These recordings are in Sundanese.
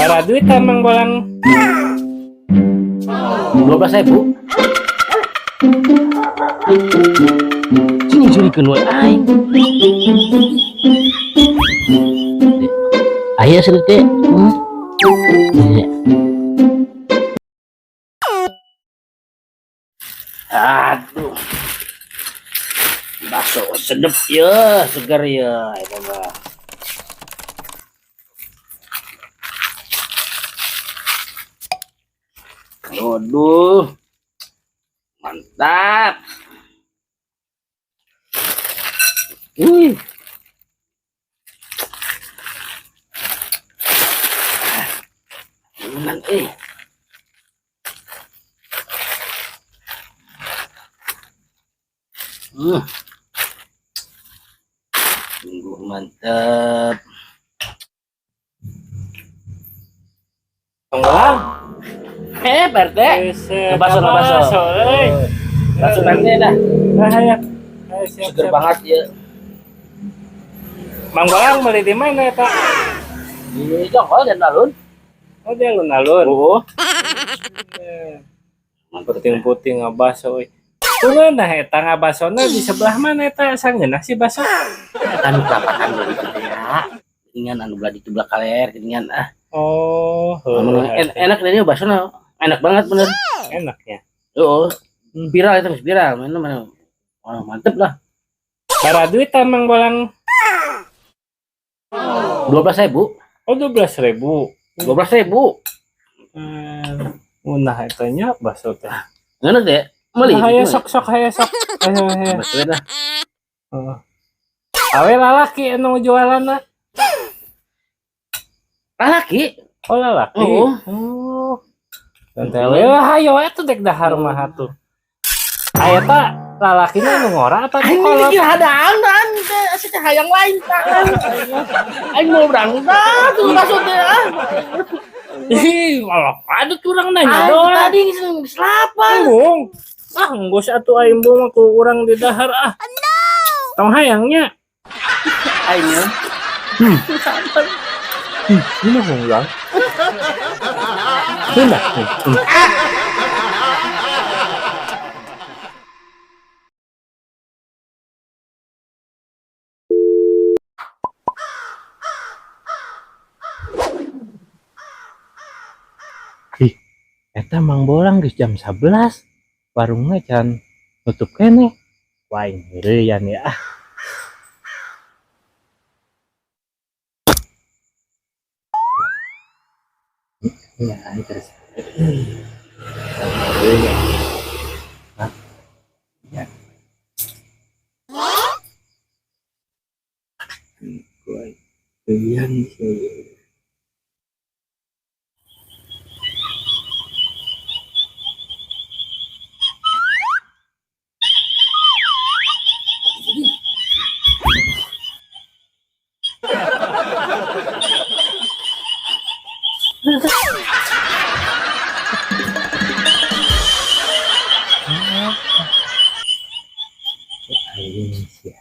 Para duit Mang Bolang? 12.000. Sini curikeun we aing. Aya seueur teh. Iya. Aduh. Bakso sedep ya, segar ya, eta mah. Waduh. Mantap. Wih. Menang eh. Sungguh mantap. Mang Bolang. Eh, Pak RT. Ngebaso, ngebaso. Euy. Bakso Pak RT dah. Nah, ayo. Ayo, siap, Seger siap. Banget ya. Mang Bolang beli di mana eta? Di Jonggol dan alun. Oh, di alun-alun. Oh. Eh, puting-puting ngabaso euy. Kumaha nah eta ngabasona di sebelah mana eta sangeunah si baso? Anu perapatan dari itu ya. Geuningan anu belah ditu belah kaler geuningan ah. Oh, Amun heuh, enak ini basona enak banget bener. Enaknya. Oh, viral itu geus viral, mana mana. Oh, mantep lah. Para duit Mang Bolang? 12.000. Oh, 12.000. 12.000. Nah eta nya baso teh. Ngeunah teh. Meuli. Nah, hayo sok sok hayo sok. Hayo hayo. Baso lah. Heeh. Awe lalaki anu jualanna? Lalaki. Oh, lalaki. Oh. Oh. Dan teh we hayo atuh dek dahar mah atuh. Aya ta lalakina anu ngora apa nu Aing kolot? mikir hadangan teh asa teh hayang lain tangan. Aing mau berangkat tuh bakso teh ah. Ih, malah ada curang nanya Aing doang. tadi geus lapar. Embung. Ah, enggeus atuh aing mah ku urang di dahar ah. Tong hayangnya. Aing ya. Ini mah. Ini. Ih, eta Mang Bolang geus jam 11. Warungna can nutup keneh. Wah, aing heureuyan ya ah. Ya, terus. Heureuyan. Hah? Ya. Heureuyan sih. Aing sia.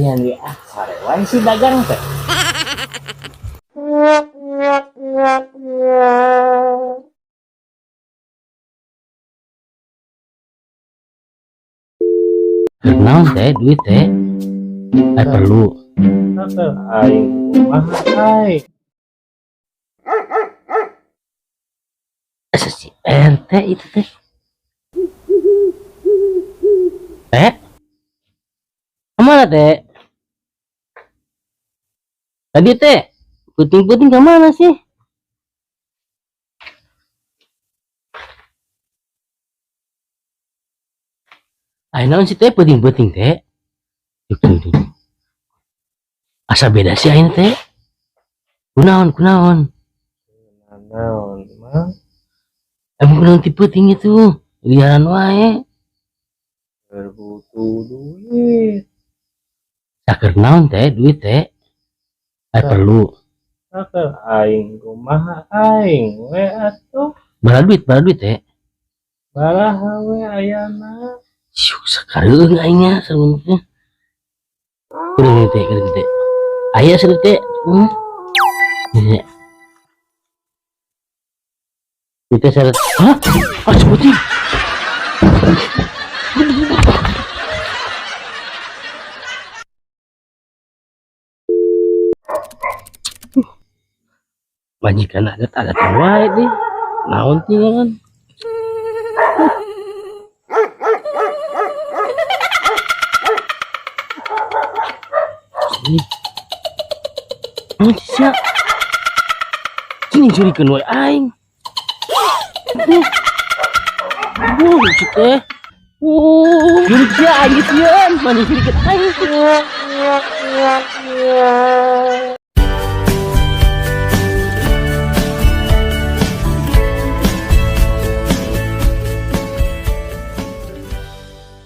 Lumayan ya, ah, sare wae si dagang teh. Naon teh duit teh? Ai perlu. Heeh, aing kumaha ai. Asa si RT itu teh. Teh? Kemana teh? Tadi teh puting-puting kemana sih? Ayo naon sih teh puting-puting teh? Tuh, tuh, tuh. Asa beda sih aing teh. Kunaon, kunaon? Naon, Mang? Emang kunaon ti peuting itu? Liaran wae. Butuh duit. Saker naon teh duit teh? Ay perlu. Saker aing kumaha aing we atuh. Bara duit teh. Baraha we ayana. Siuk sakareung aingnya sareng teh. Kuring teh, kuring teh. Aya sareng teh. Ini. Itu syarat. Hah? Ah, sebutin. Majikan adat adat wae deh. Naon tinggal kan? Naon sia? Sini curikeun wae aing. Wuh, teh. Jurik sia aing sieun, mana curikeun aing.